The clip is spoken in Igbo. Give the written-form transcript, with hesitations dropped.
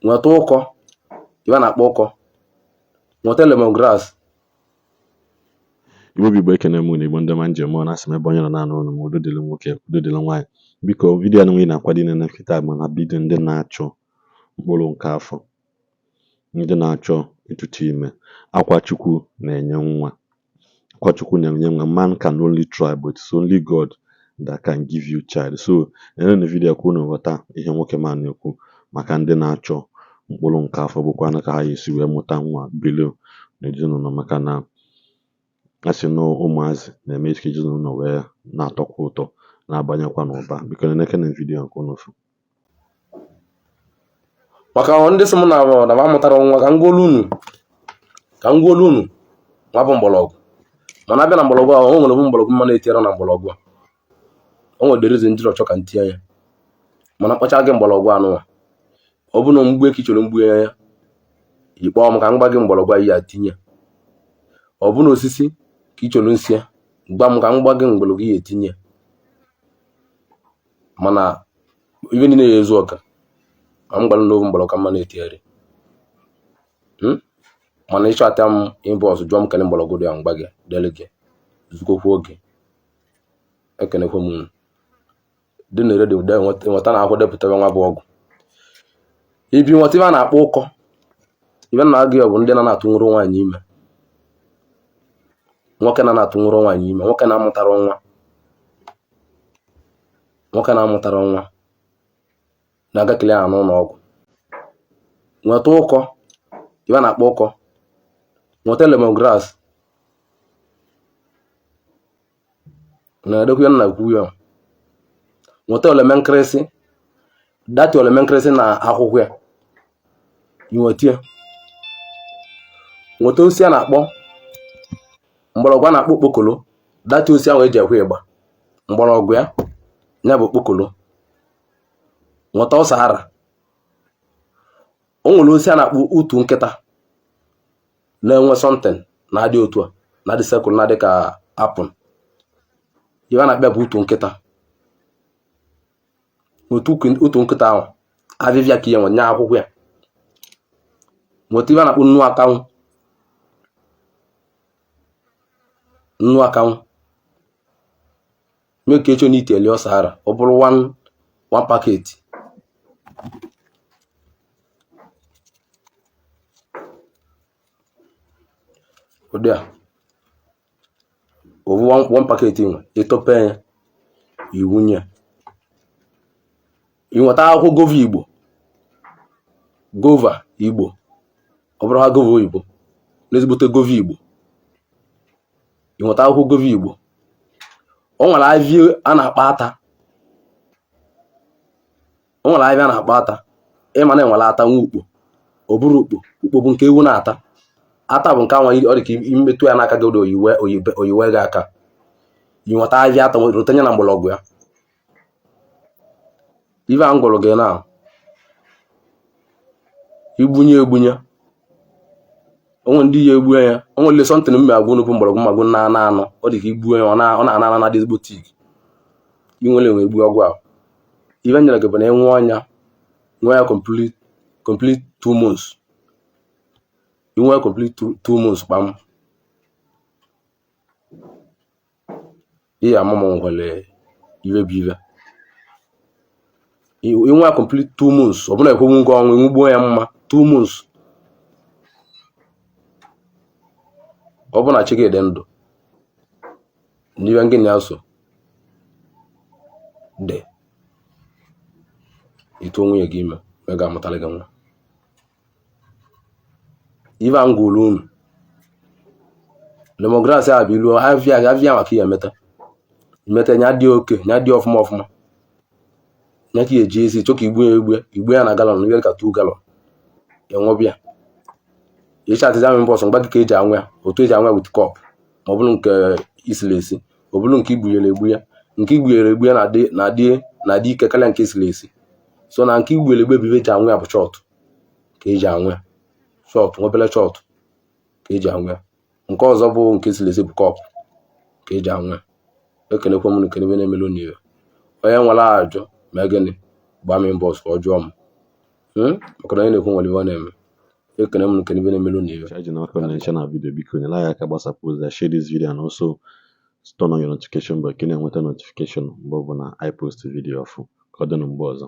Nweta ụkọ, ife a na-akpọ ụkọ. Nweta lemongrass. Igbo bụ Igbo, ekene m unu. Igbo ndị ọma njem ọ na-asị m ebe onye nọ na-anụ unu m, udo dịrị nwoke, udo dịrị nwaanyị. Biko, vidiyo anụ ị na-akwado inene kịta ma na bido ndị na-achọ mkpụrụ nke afọ, ndị na-achọ ịtụta ime. Akwa Chukwu na-enye nwa, akwa Chukwu na-enye nwa. Man can only try, but it's only God that can give you child. So nenenu vidiyo ka unu ghọta ihe nwoke ma na-ekwu maka ndị na-achọ mkpụrụ nke afọ, bụkwanụ ka ha ga-esi wee mụta nwa bilo n'ezinụlọ, maka na a sị na ụmụazị na-eme ka ezinụlọ wee na-atọkwa ụtọ, na-abanyekwa n'ụba. Biko, nenekene vidiyo nke unu fụ. Maka ndị sị m na na m amụtara nwa, ka m gụọlụ unu, ka m gụọlụ unu nwa bụ mgbọrọgwụ. Mana abịa na mgbọrọgwụ ahụ, o nwere bụ mgbọrọgwụ mma na-etinyere na mgbọrọgwụ a. O nwere reason njiri ọchọ ka m tinye ya. Mana mkpacha gị mgbọrọgwụ anụnwa, ọ bụ na mgbe ka ị chọrọ mgbu ya, ikpọọ m ka m gba gị mgbọrọgwụ a ya tinye. Ọ bụ na osisi ka ị chọrọ nsị ya, gwa m ka m gba gị mgbọrọgwụ ya etinye. Mana ife niile ya ezu ọka ma m gwara n'ovu mgbọrọgwụ ka mma na-etigharị. Mana ịchọ ata m inbox, jụọ m kele mgbọrọgwụ dị ya, mgba gị dele gị zukokwu oge. Ekenekwe m unu dị na redio nweta na akwụkwọ, depụtara nwa bụ ọgwụ ibi. Nweta ife a na-akpọ ụkọ. Ife na agụ ya bụ ndị na na-atụ nwụrụ nwaanyị ime, nwoke na na-atụ nwụrụ nwaanyị ime, nwoke na-amụtara nwa, nwoke na-amụtara nwa na-agakele ya n'ụlọ ọgwụ. Nweta ụkọ, ife a na-akpọ ụkọ. Nweta lemongrass na-edekwa ya nna kwu ya. Nweta oleme nkịrịsị, dati oleme nkịrịsị na akwụkwọ ya, inweta ya. Nweta osisi a na-akpọ mgbọrọgwụ a na-akpọ okpokolo, dati osisi ahụ eji ekwe ịgba, mgbọrọgwụ ya, ya bụ okpokolo. Nweta ọsa ara. O nwere osisi a na-akpọ utu nkịta, na-enwe something na-adị otu a, na-adị circle, na-adị ka apple. Ihe a na-akpọ bụ utu nkịta. Nweta utu nkịta ahụ, avịvịa ka ihe nwe nye akwụkwọ ya. Nweta ihe a na-akpọ nnu akanwụ, nnu akanwụ, mee ka echo n'ite eli ọsa ara, ọ bụrụ one one packet. Ụdị a ovu one one packet nwe ịtọpe ya, iwunye, ị nweta akwụkwọ gova Igbo, gova Igbo, ọ bụrụ ha gova oyibo, n'ezigbote gova Igbo. Ị nweta akwụkwọ gova Igbo. O nwere avịa a na-akpọ ata, o nwere avịa a na-akpọ ata. Ịma na enwere ata nwa ukpo, ọ bụrụ ukpo, ukpo bụ nke ewu na-ata. Ata bụ nke anwa ọ dị ka imetụ ya n'aka gị oyiwe oyiwe gị aka. Ị nweta avịa ata, rotenye na mgbọrọgwụ ya. Ife a m gwụrụ gị na igbunye egbunye onwe ndị ya egbu ya. O nwere something mme agwụ nnukwu mgbọrọgwụ magwụ na ana anọ, ọ dị ka igbuo ya, ọ na-ana ana na-adị ezigbo thick. Inwere enwe egbu ọgwụ ahụ. Ife nyere gị bụ na ịnwụ ọnya nwee ya complete, complete 2 months. Inwe ya complete 2 months kpam, ihe ama m nwere ive bụ ive. Inwe ya complete 2 months, ọ bụla ekwenwu gị ọnwụ, inwugbuo ya mma 2 months. Ọ bụ na chi gị dị ndụ n'ihe ngị na ya so dị ịtụ nwunye gị ime, ị ga-amụtara gị nwa. Ife a m gwuru unu, lemongrass a bụ ilu avịa avịa maka ihe emeta emeta nya dị oke, nya dị ọfụma ọfụma, nya ka eji esi chọ ka igbu ya egbu igbu ya na gallon, ihe ka 2 gallon enwebịa. Ịcha atịza m mbọsụ mgba gị ka eji anwụ ya, otu eji anwụ ya with cup, ma ọ bụrụ nke isiri esi, ọ bụrụ nke igbunyere egbu ya. Nke igbunyere egbu ya na-adị na-adị na-adị ike karịa nke esiri esi. So na nke igbunyere egbu bụ ife eji anwụ ya, bụ shot ka eji anwụ ya, shot, nwebele shot ka eji anwụ ya. Nke ọzọ bụ nke esiri esi bụ cup ka eji anwụ ya. Ekenekwa m unu, kenebe na-emelu unu iwe. Onye nwere ajụ ma gịnị, gbaa m inbox ka ọ jụọ m. Maka na onye na-ekwu nwere ife ọ na-eme. Ekene m nkene ibe na-emelu na ibe. Anyị ji n'aka na nche na video. Biko nyere anyị aka gbasapụ ozi a, share this video and also turn on your notification bell ka ị na-enweta notification mgbe ọbụla anyị post video ọfụ. Ka ọ dị na mgbe ọzọ.